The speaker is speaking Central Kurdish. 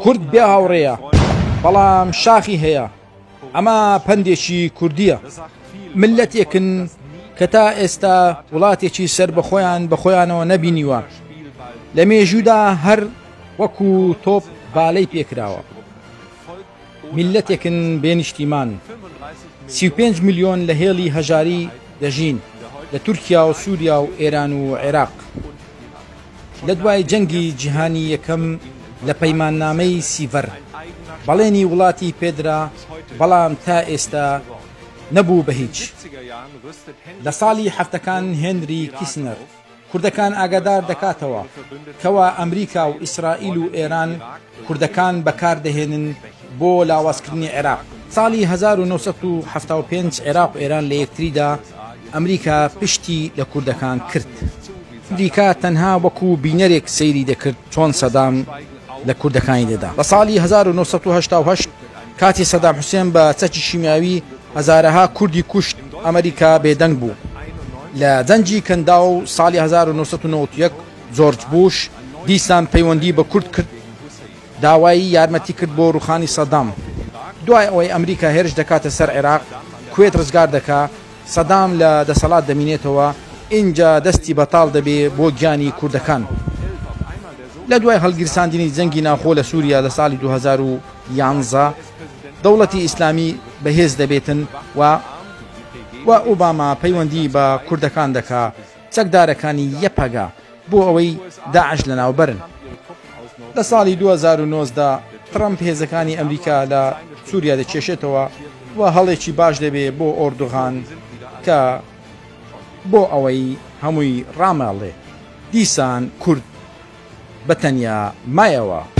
کورد بێ هاوڕێیە بەڵام شاخی هەیە. ئەمە پەندێکی کوردییە. میللەتێکن کە تا ئێستا وڵاتێکی سەر بەخۆیان بەخۆیانەوە نەبینیوە. لە مێژوودا هەر وەکو تۆپ بالەی پێکراوە. میللەتێکن بێ نیشتیمان. 35 ملیۆن لە هێڵی هەژاری دەژین لە تورکیا و سوریا و ئێران و عێراق. لە دوای جەنگی جیهانی یەکەم لە پەیماننامەی سیڤەر بەڵێنی وڵاتی پێدرا بەڵام تا ئێستا نەبوو بە هیچ. لە ساڵی حەفتەکان هێنری کیسنەر کوردەکان ئاگادار دەکاتەوە کەوا ئەمریکا و ئیسرائیل و ئێران کوردەکان بەکار دەهێنن بۆ لاوازکردنی عێراق. ساڵی 1975 عێراق و ئێران لە یەکتریدا ئەمریکا پشتی لە کوردەکان کرد. ئەمریکا تەنها وەکو بینەرێک سەیری دەکرد چۆن سەدام لە کوردەکانی دەدا. لە ساڵی 1988 کاتی سەدام حوسێن بە چەکی شیمیاوی هەزارەها کوردی کوشت ئەمریکا بێدەنگ بوو. لە جەنگی کەنداو ساڵی 1991 جۆرج بوش دیسان پەیوەندی بە کورد کرد داوای یارمەتی کرد بۆ ڕوخانی سەدام. دوای ئەوەی ئەمریکا هێرش دەکاتە سەر عێراق کوێت ڕزگار دەکا سەدام لە دەسەڵات دەمینێتەوە ئینجا دەستی بەتاڵ دەبێ بۆ گیانی کوردەکان. لە دوای هەڵگیرساندنی جەنگی ناوخۆ لە سوریا لە ساڵی 2011 دەوڵەتی ئیسلامی بەهێز دەبێتن و و ئۆباما پەیوەندی بە کوردەکان دەکا چەکدارەکانی یەپەگە بۆ ئەوەی داعش لەناوبەرن. لە ساڵی 2019 ترەمپ هێزەکانی ئەمریکا لە سوریا دەکێشێتەوە و هەڵێکی باش دەبێ بۆ ئۆردوغان کە بۆ ئەوەی هەمووی ڕاماڵێ. دیسان کورد بە تەنیا مایەوە.